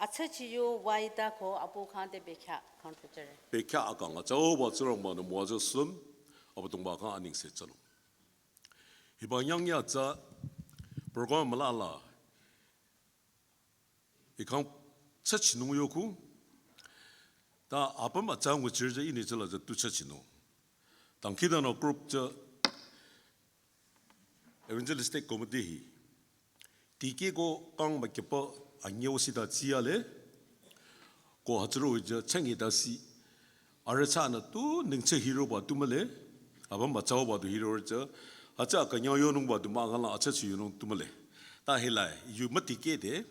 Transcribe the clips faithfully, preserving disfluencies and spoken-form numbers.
Atsüchiyo waita ko apu khang te bekha khang tuchare. Bekha akang atsauba Tsingrangba nü müwajüsüm, Abüdongba khyang anengse thsanung. Hiba nyangya tsü program mülala, ikhang tsüchinung yoku, ta apüm atsa nguchirjü ini tsüla tsü tu tsüchinung. Dangkhidangnang group tsü Evangelistic Committee hi. Tikehko kang mükehpa anyüh sita tsiyale. Ko hütsüro hijü chengitasi. Arüh tsünü tu nengse hiroba tu mühle. Apüm atsauba tu hiro tsü. Hütsü akünyang yonungba tu mah ngalang atsüchi yonung tu mühle. Ta hilai, yu mütikehde.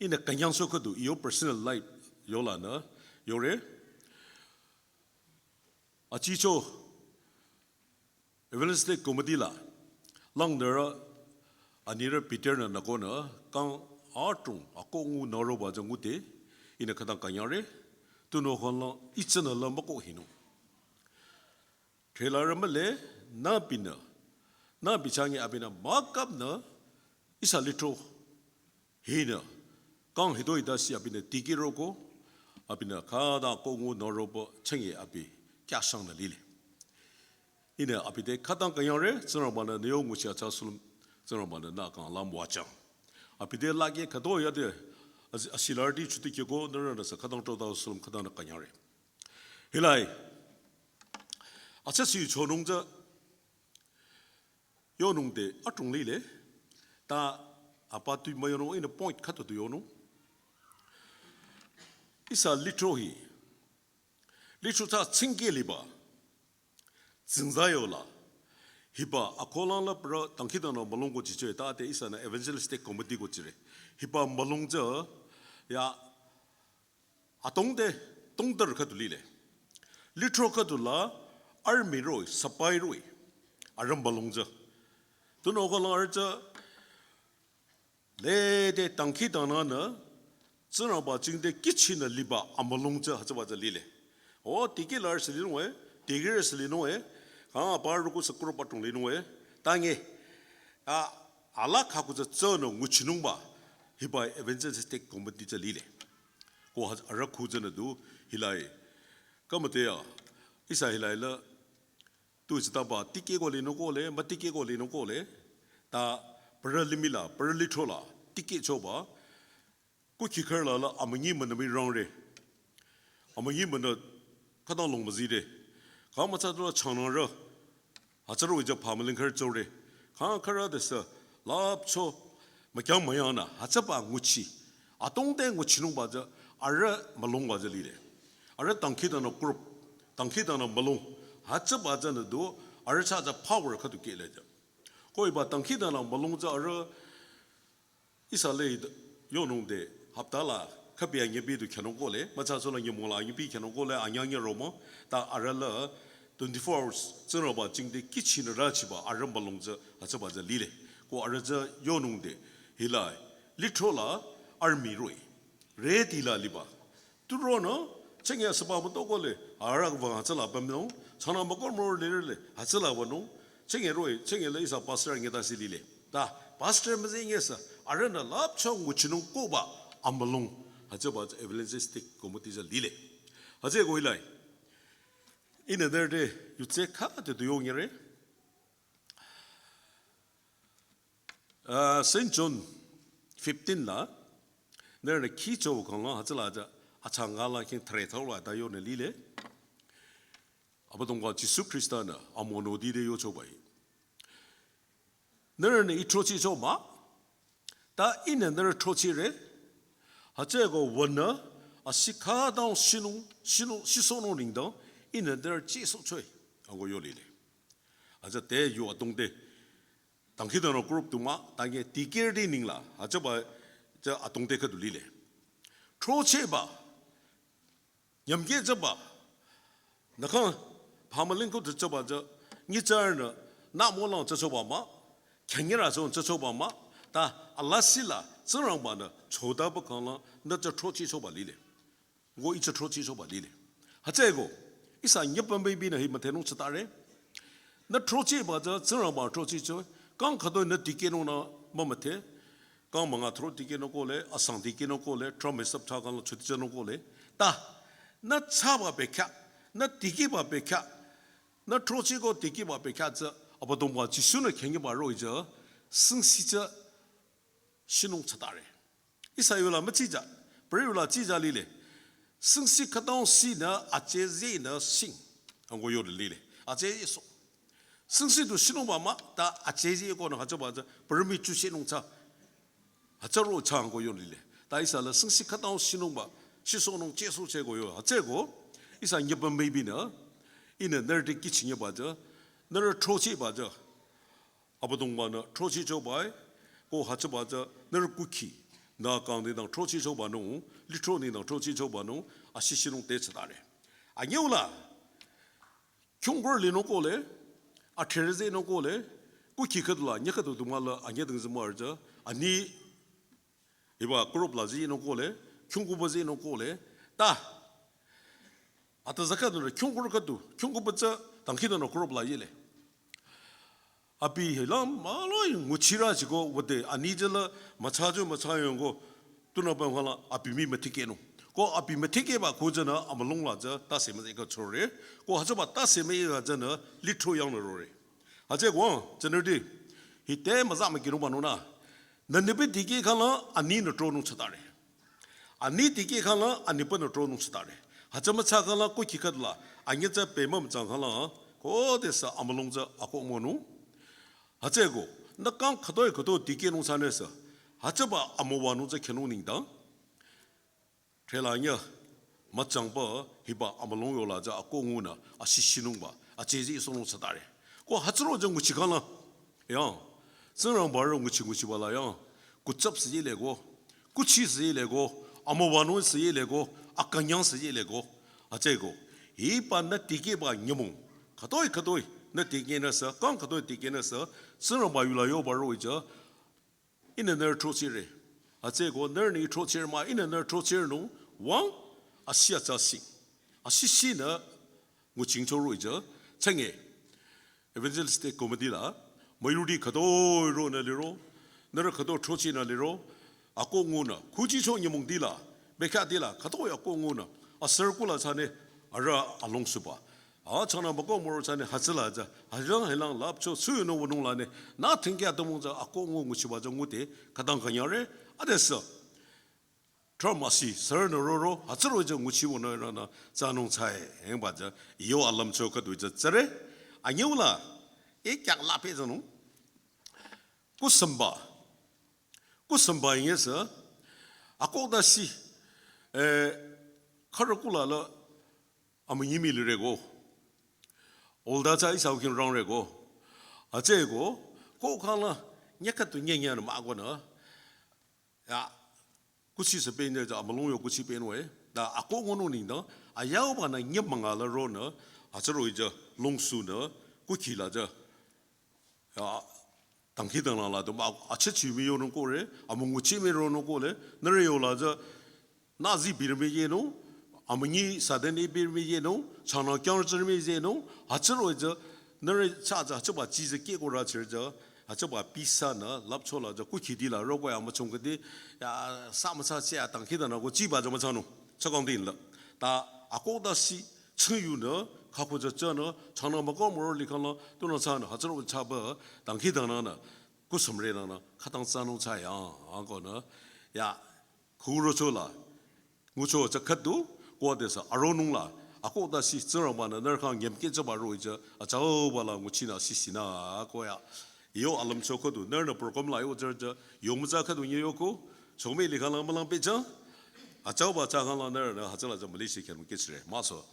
Ihnü künyangsoh khüdu, yo personal life yolanü, yore. Achicho, Evangelistic Committee la, langdara, anirü Peter nü nükonü, kang atung, ako ngu nüroba jü ngude, ihnü khütang künyangre, tunüo khanglang, itsünü la müko hinung. Trailer mühle, nü binü, nü bichangye abinü, mükapnü, ihsa lithro, hinü, kang hitoi tase abinü tikeh roko, abinü khütang ako ngu nüroba chengye abi kyashangnü lile. Ihnü abi te khütang künyangre, Tsingrangba nü nü yo nguchi atsa sulüm, Tsingrangba nü nü kang la müwajüng. Abi te lage khüto yade, as-, asilarüti chuti keko, nührünü sü khütang tota sulüm khütang nü künyangre. Hilai, atsüsi chonung tsü, yonung te atung lile, ta apa tu müyonung ihnü point khüto tu yonung. Ihsa lithro hi, lithro ta tsingkeh liba, tsingza yola, hiba akolang la pra dangkhidangnang mülung ko chicho ta te ihsanü Evangelistic Committee ko chire. Hiba mülung tsü, ya, atongde, tongdar khüdu lile. Lithro khüdu la army roh-i, sipai roh-i, arüh mülung tsü. Tunüo khanglang arüh tsü, lede dangkhidangnangnü, Tsingrangba jingte kihchinü liba amülung tsü hütsüba tsü lile. O, tikeh la sü linung e, tikeh sü linung e, kang apa roko sükro patung linung e, tange, a, ala khaku tsü tsünü nguchinungba, hiba Evangelistic Committee tsü lile. Ko ha-, arüh khu tsünü du hilai. Kamate ya, ihsa hilai la, tu tsitaba tikeh ko linung kohle, mütikeh ko linung kohle, ta pra limih la, pra lithro la, tikehchoba, ku kihkhar la la, amünyi münü mi rangre. Amünyi münü khütang long müzide. Kang mütsa tu la changnangrü. Hütsüro ija pamüling khar chore. Kang khara de sü lapcho mükyang müyangnü hütsüba nguchi. Atongde nguchinungba tsü arüh mülungba tsü lile. Arüh dangkhidangnang group, dangkhidangnang mülung. Hütsüba tsünü du arüh cha tsü power khüdu kehle tsü. Ko hiba dangkhidangnang mülung tsü arüh ihsa le yonung de hapta la khübi anyübi du khyünung kohle, mütsa sola nyümong la anyübi khyünung kohle, anyang nyü romang, ta arüh la twenty-four hours Tsingrangba jingte kihchinü rüchiba arüh mülung tsü hütsüba tsü lile. Ko arüh tsü yonung de hilai, lithro la army roh-i. Ready la liba. Turonü, chenge süba mütoko le, arüh wüng hütsüla bamnung, changnang mükor müror lirü le, hütsüla wünung, chenge roh-i, chenge le ihsa pastor nge tase lile. Ta, pastor müzeh nge sü, arühnü lapcho nguchinung koba amülung, hütsüba tsü Evangelistic Committee tsü lile. Hütsüeko hilai, ihnü nührü te, yutse khüde du yonyere, Ah, Saint John fifteen la, nührünü khicho khanglang hütsüla ja, achangala king thre thao la ta yonü lile. Abüdongba Jisu Khrista-nü amonoti te yochoba hi. Nührünü ih throchehcho mah, ta ihnü nührü throchehre, hütsüeko wünü, asi khütang shinung, shinung, shisohnung nengdang, ihnü nührü chehsohcho-i, ako yo lile. Hütsü te yu atongde, dangkhidangnang group du mah, tange tikeh di nengla, hütsüba, tsü atongde khüdu lile. Throchehba, nyümkeh jüba, nü kang pamüling ko tsü jüba tsü, nyitsarünü, nü mülang tsü choba mah, khyangnyirü tsü choba mah, ta alasih la, Tsingrangba-nü, chodaba khanglang, nü tsü throchehchoba lile. Ngo ih tsü throchehchoba lile. Hütsüeko, ihsa nyüpa mübinü hi müdhenung tsütare. Nü throchehba tsü Tsingrangba throchehcho, kang khütoi nü tikehnungnü mümüdhe. Kang manga thro tikehnung kohle, asang tikehnung kohle, Trump hisap thsa kangla chuti chanung kohle. Ta, nü thsaba bekhyah, nü tikehba bekhyah, nü throchehko tikehba bekhyah tsü, Abüdongba Jisu-nü khengiba roh-i tsü, singsi tsü, shinung thsatare. Ihsa yola mütsija, püri yola tsija lile. Singsi khütang sinü, achezenü sing. Ango yode lile. Achezeso. Singsi du shinungba mah, ta achezeko nü hütsüba tsü, pürimi chushinung thsa. Hütsü roh-i thsa ango yode lile. Ta ihsa la singsi khütang shinungba, shisohnung chesohchehko yo. Hütsüeko, ihsa nyeba mübinü, ihnü nührü te kihchinyeba tsü, nührü throchehba tsü. Abüdongba-nü throchehchoba-i, ko hütsüba tsü nührü kukhi, nü kang nengdang throchehchobanung, lithro nengdang throchehchobanung, ashishinung te thsatare. Anyüula, kyungkur linung kohle, athrere zenung kohle, kukhi khüdula, nyü khüdu du mah la, anyüding zimüwa tsü, ani, hiba group la zenung kohle, kyungkuba zenung kohle, ta, ata zaka du, kyungkur khüdu, kyungkuba tsü, dangkhidangnang group la yele. Abi hilam, maloi nguchirü chiko wüde, ani tsüla, mütsa tsü mütsa yongo, tunüpü khala, abi mii mütikehnung. Ko abi mütikehba khu tsünü, amülung la tsü, tase müzeh ka chore. Ko hütsüba tase müzeh ka tsünü, lithro yangnü rore. Hütsüeko, tsünürüti, hite müza mükinungba nunü. Nü nipi tikeh khala, aninü tronung thsatare. Ani tikeh khala, anipünü tronung thsatare. Hütsü mütsa khala, kukhi khüdula, anyü tsü pehmü mütsang khala, khodesü amülung tsü akoh monung. Hütsüeko, nü kang khütoi khütoi tikehnung thsanüsü, hütsüba amüwanung tsü khenung nengdang. Threla anyü, mütsangba, hiba amülung yola tsü akoh ngunü, ashishinungba, acheze isohnung thsatare. Ko hütsüro tsü nguchi khala, yang, Tsingrangba rü nguchi nguchiba la yang, kutsap sü yileko, kuchi sü yileko, amüwanung sü yileko, akünyang sü yileko, hütsüeko, hiba nü tikehba nyümong, khütoi khütoi, nü tikehnüsü, kang khütoi tikehnüsü, Tsingrangba yula yoba roh-i tsü, ihnü nührü throchehre. Hütsüeko nührünü I throchehre mah, ihnü nührü throchehre nung, wüng, asi atsa sing. Asishinü nguchingcho roh-i tsü, chenge. Evangelistic committee la, müyurüti khütoi ronü liro, nührü khütoi throchehnü liro, akoh ngunü, khuchicho nyümong tila, bekhyah tila, khütoi akoh ngunü, asürü kula thsane, arüh alongsuba. A, changnü mükoh müro thsane hütsüla tsü, hilang hilang lapcho suyunü wünung la ne, nü thingkya tümung tsü akoh ngu nguchiba tsü ngude, khütang künyangre, adesü. Trümasi, sürünü roro, hütsüro tsü nguchiwünü rünü, thsanung thsae, hengba tsü, iyo alümcho khüdu tsü tsüre, anyüula, e kyak lape thsanung, kusümba, kusümba ingesü, akoh tasi, e, khürü kula la, amünyi mii lireko. Olda tsü ihsa ukin rangreko. Hütsüeko, ko khala, nyakatu nyenyanü mah konü. Ya, kuchi sü pehnü tsü amülung yo kuchi pehnung e. Ta akoh ngunung nengdang, ayaubanü nyümong la ronü, hütsüro-i tsü, longsunü, kukhi la tsü. Ya, dangkhidangnang la du mah, achechi mii yonung kohle, amünguchi mii ronung kohle, nührü yola tsü, nazi birü mii yenung, amünyi sadeni birü mii yenung, changnü kyang tsürü mii yenung, hütsüro-i tsü, nührü tsü tsü, hütsüba chi tsü keko rü chirü tsü, hütsüba pisa nü, lapcho la tsü, kukhi tila, roko ya müchung kati, ya, sa müsa che ya, dangkhidangnang ko chiba tsü müthsanung, chakang tinla. Ta, akoh tasi, chingyunü, khüku tsü tsünü, changnü mükoh müro likhanla, tunü thsanü, hütsüro-i thsaba, dangkhidangnangnü, kusümre nünü, khütang thsanung thsa yang, a konü, ya, khürocho la, ngucho tsü khüdu, ko adesü, aronung la, akoh tasi Tsingrangbanü nührü khyang nyümkeh tsüba roh-i tsü, atsauba la nguchinü sisina, ko ya, iyo alümcho khüdu, nührünü program la yo tsü tsü, yo mütsa khüdu nyi yoko, chome likhanla mülang pehjüng, atsauba tsü khangla nührünü, hütsüla tsü mülishi khyang kehchire, müso.